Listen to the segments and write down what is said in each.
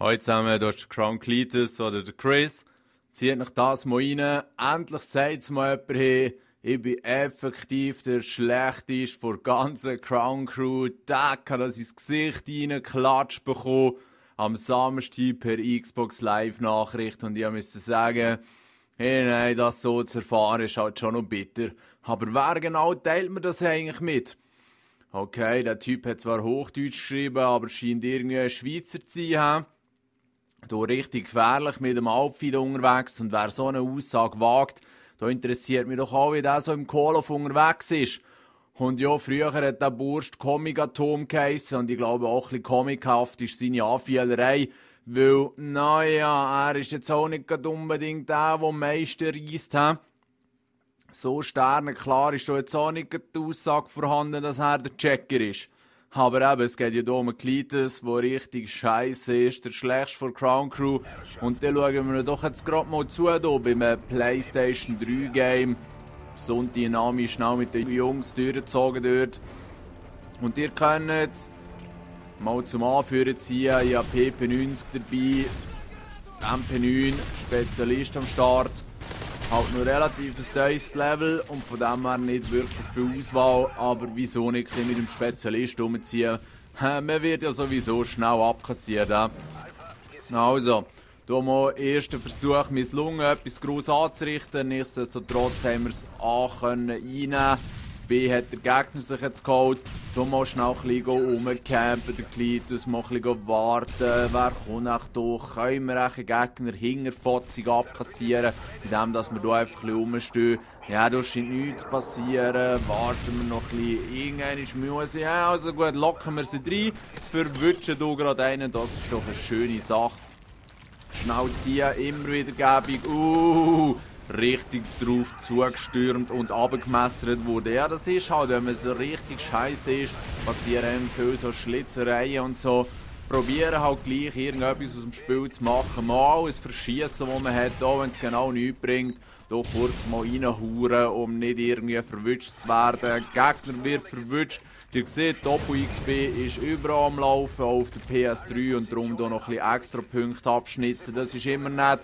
Heute zusammen, da ist der Crown Cletus oder der Chris. Zieht nach das mal rein. Endlich sagt es mal jemand, hey, ich bin effektiv der Schlechteste von der ganzen Crown Crew. Der kann das ins Gesicht reingeklatscht bekommen. Am Samstag per Xbox Live Nachricht. Und ich musste sagen, hey, nein, das so zu erfahren ist halt schon noch bitter. Aber wer genau teilt mir das eigentlich mit? Okay, der Typ hat zwar Hochdeutsch geschrieben, aber scheint irgendwie ein Schweizer zu sein. Da richtig gefährlich mit dem Outfit unterwegs. Und wer so eine Aussage wagt, da interessiert mich doch auch, wie der so im Kohlhof unterwegs ist. Und ja, früher hat der Burst Comic-Atom geheissen. Und ich glaube auch ein bisschen comichaft ist seine Anfehlerei. Weil, naja, er ist jetzt auch nicht unbedingt der am meisten reisst. So sternenklar ist da jetzt auch nicht die Aussage vorhanden, dass er der Checker ist. Aber eben, es geht ja hier um Cletus, der richtig scheiße ist, der schlechteste von der Crown Crew. Und dann schauen wir doch jetzt gerade mal zu, hier beim PlayStation 3 Game. Sonntag Nami schnell mit den Jungs durchgezogen dort. Und ihr könnt jetzt mal zum Anführen ziehen, ich habe PP90 dabei, MP9, Spezialist am Start. Halt nur relativ ein tiefes Level und von dem her nicht wirklich viel Auswahl, aber wieso nicht mit dem Spezialist umziehen? Man wird ja sowieso schnell abkassiert. Also, hier mal erster Versuch misslungen, etwas groß anzurichten. Nichtsdestotrotz haben wir es A reinnehmen. Das B hat der Gegner sich jetzt geholt. Hier mal schnell ein bisschen rumcampen, der Cletus, mal ein bisschen warten. Wer kommt nach durch? Können wir einen Gegner hinterfotzig abkassieren, indem dass wir hier einfach ein bisschen rumstehen? Ja, da scheint nichts zu passieren. Warten wir noch ein bisschen. Irgendwann muss ich. Ja, also gut, locken wir sie rein. Verwutschen hier gerade einen. Das ist doch eine schöne Sache. Schnell ziehen, immer wieder Gebung. Richtig drauf zugestürmt und abgemessert wurde. Ja, das ist halt, wenn man so richtig scheiße ist, passieren viel so Schlitzereien und so. Probieren halt gleich irgendetwas aus dem Spiel zu machen. Mal alles verschießen, was man hat, auch wenn es genau nichts bringt. Hier kurz mal reinhauen, um nicht irgendwie verwutscht zu werden. Der Gegner wird verwutscht. Ihr seht, Doppel-XP ist überall am Laufen, auch auf der PS3 und darum hier noch ein bisschen extra Punkte abschnitzen. Das ist immer nett.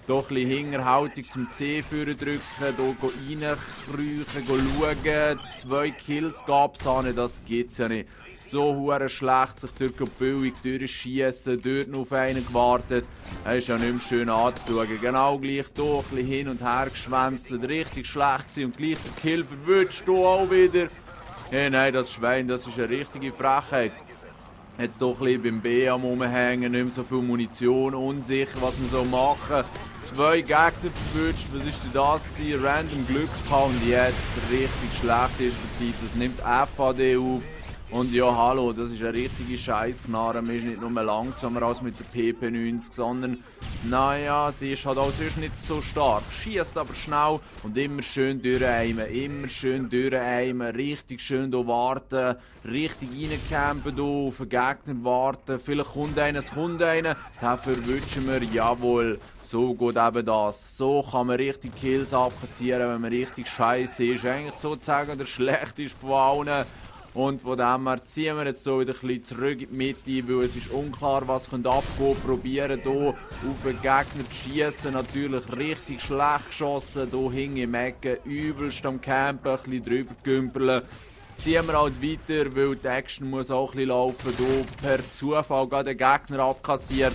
Doch ein bisschen Hinterhaltung zum C drücken, hier reinkriechen, schauen. 2 Kills gab es auch nicht, das gibt es ja nicht. So hure schlecht, sich dort billig durchschießen, dort noch auf einen gewartet. Das ist ja nicht mehr schön anzuschauen. Genau gleich hier, ein bisschen hin und her geschwänzelt, richtig schlecht gewesen und gleich der Kill verwünscht, hier auch wieder. Hey, nein, das Schwein, das ist eine richtige Frechheit. Jetzt doch ein bisschen beim B am Rumhängen, nicht mehr so viel Munition, unsicher, was wir so machen. 2 Gegner verwünscht, was ist denn das gewesen? Random Glück gehabt und jetzt richtig schlecht ist der Typ. Das nimmt FAD auf. Und ja, hallo, das ist eine richtige Scheissknarre. Man ist nicht nur langsamer als mit der PP90, sondern, naja, sie ist halt auch sonst nicht so stark. Schießt aber schnell und immer schön durcheimen, richtig schön hier warten, richtig reincampen hier, auf den Gegner warten. Vielleicht kommt einer, es kommt einer, dafür wünschen wir, jawohl, so geht eben das. So kann man richtig Kills abkassieren, wenn man richtig scheiße ist. Eigentlich sozusagen der schlechteste von allen. Und von dem her ziehen wir jetzt hier wieder ein bisschen zurück in die Mitte, weil es ist unklar, was abgehen könnte. Probieren hier auf den Gegner zu schießen. Natürlich richtig schlecht geschossen. Hier hinten im Ecken übelst am Campen, ein bisschen drüber gümpeln. Ziehen wir halt weiter, weil die Action muss auch ein bisschen laufen. Hier per Zufall gerade den Gegner abkassiert.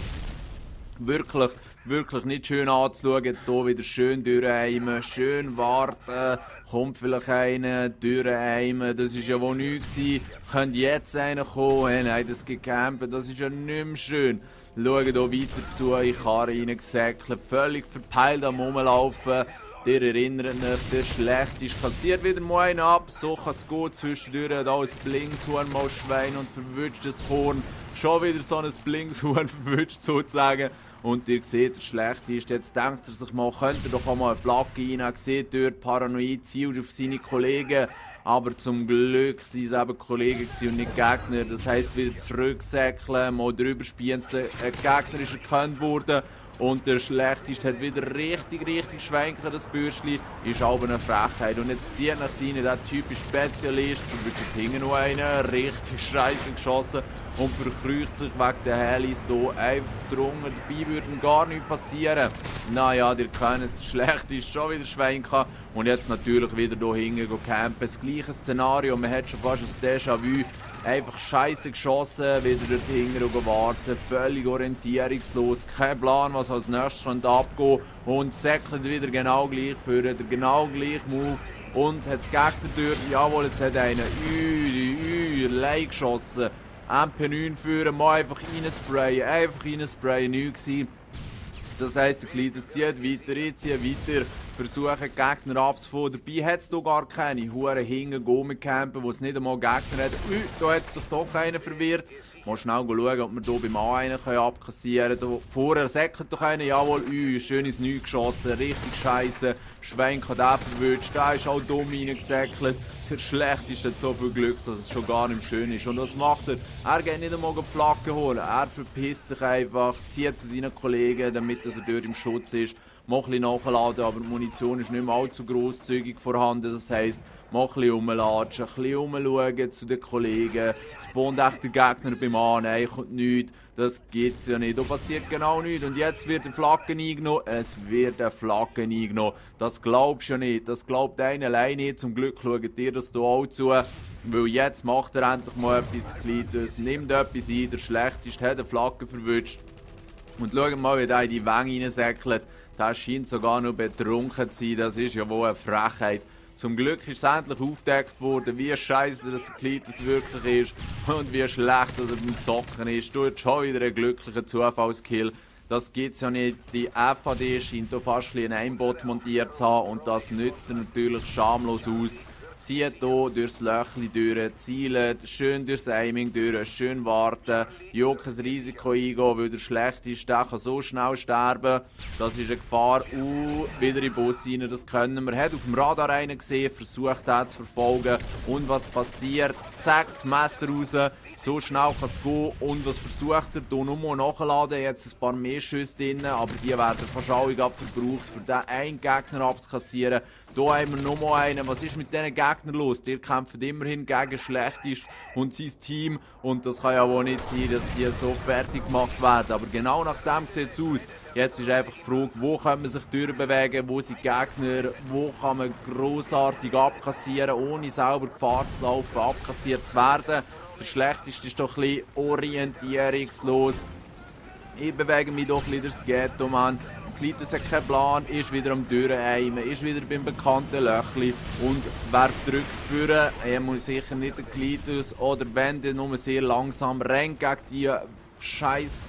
Wirklich nicht schön anzuschauen. Jetzt hier wieder schön durcheimen, schön warten. Kommt vielleicht einer, durcheimen. Das war ja wohl nichts gewesen. Könnte jetzt einer kommen? Hey, nein, das gecampen, das ist ja nicht mehr schön. Schauen hier weiter zu, in die Karre reingesäckelt, völlig verpeilt am Rumlaufen. Ihr erinnert euch, der Schlechteste kassiert wieder mal einen ab. So kann es gehen. Zwischendurch hat auch ein Blinkshuhn mal Schwein und verwutschtes Korn. Schon wieder so ein Blinkshuhn verwutscht sozusagen. Und ihr seht, der Schlechte ist, jetzt denkt er sich mal, könnte er doch auch mal eine Flagge rein. Er sieht dort paranoid, zielt auf seine Kollegen. Aber zum Glück waren es eben Kollegen und nicht Gegner. Das heisst, wieder zurücksäckeln, mal drüber spielen. Ein Gegner ist erkannt worden. Und der Schlechteste hat wieder richtig schwenken, das Bürstchen. Ist aber eine Frechheit. Und jetzt zieht nach seinen der typische Spezialist. Da wird schon hinten noch einer richtig scheiße geschossen. Und verkreucht sich wegen der Helis hier einfach drunter. Dabei würde gar nichts passieren. Naja, ihr kennt es, schlecht ist schon wieder Schwenken. Und jetzt natürlich wieder hier hinten campen. Das gleiche Szenario, man hat schon fast ein Déjà-vu. Einfach scheiße geschossen, wieder dort hinten warten, völlig orientierungslos, kein Plan, was als nächstes abgehen kann. Und säckelt wieder genau gleich für den genau gleichen Move. Und hat das Gegner dort, jawohl, es hat einen allein geschossen. MP9 führen, mal einfach reinsprayen, nichts gewesen. Das heisst, der Kleid zieht weiter, ich ziehe weiter, versuche die Gegner abzufangen. Dabei hat es hier gar keine Huren hinten campen, wo es nicht einmal Gegner hat. Da hat sich doch einer verwirrt. Mal schnell schauen, ob wir hier beim A einen abkassieren können. Vorher säckelt doch einer, jawohl, schön ins Neu geschossen, richtig scheiße. Schwenk hat den verwünscht, der ist auch dumm reingesäckelt. Der Schlechteste hat so viel Glück, dass es schon gar nicht schön ist. Und was macht er? Er geht nicht einmal die Flagge holen. Er verpisst sich einfach, zieht zu seinen Kollegen, damit er dort im Schutz ist. Mal ein bisschen nachladen, aber die Munition ist nicht mehr allzu grosszügig vorhanden. Das heisst, mal ein bisschen rumlatschen, ein bisschen rumschauen zu den Kollegen. Spawnt echt der Gegner beim A, nein, kommt nichts. Das gibt's ja nicht. Da passiert genau nichts. Und jetzt wird eine Flagge eingenommen. Es wird eine Flagge eingenommen. Das glaubst du ja nicht. Das glaubt einer allein nicht. Zum Glück schaut ihr das hier auch zu. Weil jetzt macht er endlich mal etwas, der Klitus. Nimmt etwas ein. Der Schlechteste hat eine Flagge verwünscht. Und schaut mal, wie der in die Wange reinsäckelt. Der scheint sogar noch betrunken zu sein. Das ist ja wohl eine Frechheit. Zum Glück ist es endlich aufgedeckt worden, wie scheiße der Klitus wirklich ist und wie schlecht dass er beim Zocken ist. Du hast schon wieder einen glücklichen Zufallskill. Das gibt es ja nicht. Die FAD scheint hier fast ein Aimbot montiert zu haben und das nützt er natürlich schamlos aus. Zieht hier durchs Löchli durch, zielt, schön durchs Aiming durch, schön warten, ja kein Risiko eingehen, weil der schlecht ist, der kann so schnell sterben. Das ist eine Gefahr. Wieder in den Bus rein, das können wir. Hat auf dem Radar einen gesehen, versucht den zu verfolgen. Und was passiert? Zack, das Messer raus. So schnell kann es gehen. Und was versucht er? Hier nochmal nachladen. Jetzt ein paar mehr Schüsse drin, aber die werden fast alle verbraucht, für den einen Gegner abzukassieren. Hier haben wir nochmal einen. Was ist mit diesen Gegnern los? Die kämpfen immerhin gegen Schlechteste und sein Team. Und das kann ja wohl nicht sein, dass die so fertig gemacht werden. Aber genau nach dem sieht es aus. Jetzt ist einfach die Frage, wo kann man sich durchbewegen, wo sind die Gegner, wo kann man grossartig abkassieren, ohne selber Gefahr zu laufen, abkassiert zu werden. Der Schlechteste ist doch ein bisschen orientierungslos. Ich bewege mich doch ein bisschen durchs Ghetto, Mann. Klitus hat keinen Plan, ist wieder am Durcheimen, ist wieder beim bekannten Löchli und wer drückt führen, er muss sicher nicht der Klitus oder wenn, dann nur sehr langsam rennt gegen die scheiß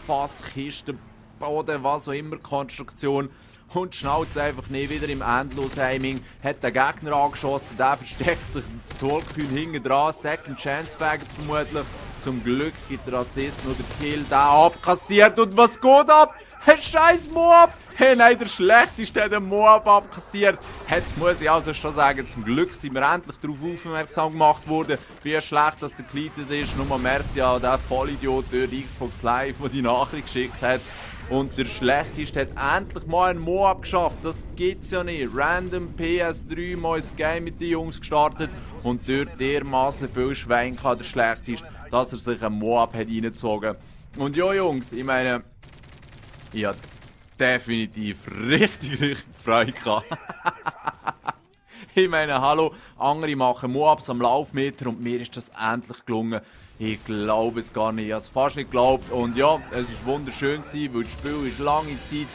Fasskisten, Boden, was auch immer, Konstruktion und schnauzt einfach nicht wieder im Endlos-Aiming, hat den Gegner angeschossen, der versteckt sich tollkühn hinten dran, Second Chance faggot vermutlich. Zum Glück gibt der Assist noch den Kill, der abkassiert und was geht ab? Hey, scheiß Moab! Hey, nein, der Schlechteste hat den Moab abkassiert. Jetzt muss ich also schon sagen, zum Glück sind wir endlich darauf aufmerksam gemacht worden, wie schlecht das der Klitus ist. Nur merci an den Vollidiot durch Xbox Live, der die Nachricht geschickt hat. Und der Schlechteste hat endlich mal einen Moab geschafft. Das gibt's ja nicht. Random PS3 mal ein Game mit den Jungs gestartet und dort dermaßen viel Schwein kann der Schlechteste, dass er sich einen Moab hat reingezogen. Und ja, Jungs, ich meine, ich hatte definitiv richtig Freude gehabt. Ich meine, hallo, andere machen Moabs am Laufmeter und mir ist das endlich gelungen. Ich glaube es gar nicht, ich habe es fast nicht geglaubt. Und ja, es war wunderschön gewesen, weil das Spiel ist lange Zeit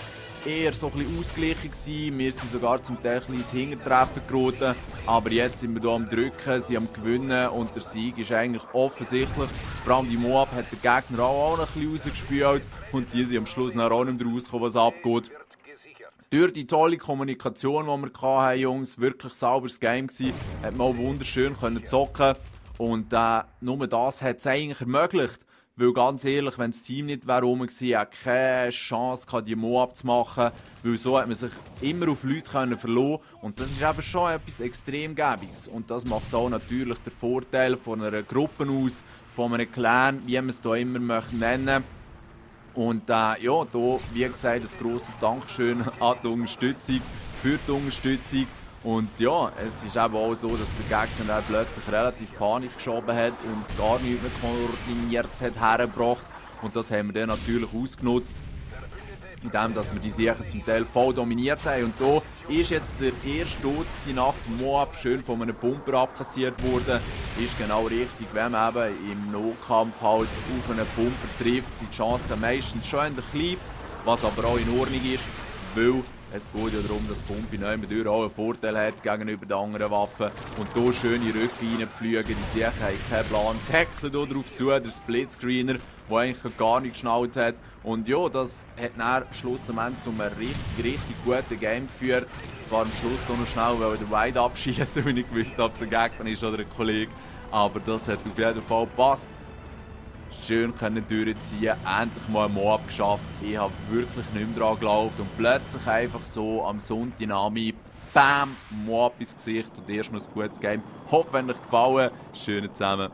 eher so ein bisschen ausgeglichen gewesen. Wir sind sogar zum Teil ein bisschen Hintertreffen geraten. Aber jetzt sind wir hier am Drücken, sind am Gewinnen und der Sieg ist eigentlich offensichtlich. Vor allem die Moab hat der Gegner auch noch ein bisschen rausgespielt und die sind am Schluss noch auch nicht mehr rausgekommen, was abgeht. Durch die tolle Kommunikation, die wir hatten, Jungs, wirklich sauberes Game gewesen, hat man auch wunderschön zocken und nur das hat es eigentlich ermöglicht. Weil ganz ehrlich, wenn das Team nicht rum war, hat keine Chance gehabt, die Moab zu machen. Weil so hat man sich immer auf Leute verlassen. Und das ist eben schon etwas Extremgebiges. Und das macht auch natürlich den Vorteil von einer Gruppe aus, von einem Clan, wie man es hier immer nennen möchte. Und ja, hier, wie gesagt, ein grosses Dankeschön an die Unterstützung, für die Unterstützung. Und ja, es ist eben auch so, dass der Gegner dann plötzlich relativ Panik geschoben hat und gar nichts mehr koordiniert hat hergebracht. Und das haben wir dann natürlich ausgenutzt, indem dass wir die Sicher zum Teil voll dominiert haben. Und hier ist jetzt der erste Tod nach dem Moab, schön von einem Pumper abkassiert worden. Ist genau richtig, wenn man eben im Nahkampf halt auf einen Pumper trifft, sind die Chancen meistens schon ein bisschen klein, was aber auch in Ordnung ist, weil es geht ja darum, dass Pumpe durch auch einen Vorteil hat gegenüber den anderen Waffen. Und hier schöne Rücken reinpflügen, die Sicher haben keinen Plan, säckeln hier drauf zu, der Splitscreener, der eigentlich gar nicht geschnallt hat. Und ja, das hat dann schlussendlich zu einem richtig guten Game geführt. Ich war am Schluss noch schnell, weil der Wide abschießen, weil ich gewusst habe, ob es ein Gegner ist oder ein Kollege. Aber das hat auf jeden Fall gepasst. Schön können durchziehen, endlich mal ein Moab geschafft. Ich habe wirklich nicht mehr daran geglaubt. Und plötzlich einfach so am Sonntagnami, bam, Moab ins Gesicht und erst noch ein gutes Game. Hoffe, wenn euch gefallen. Schönen zusammen.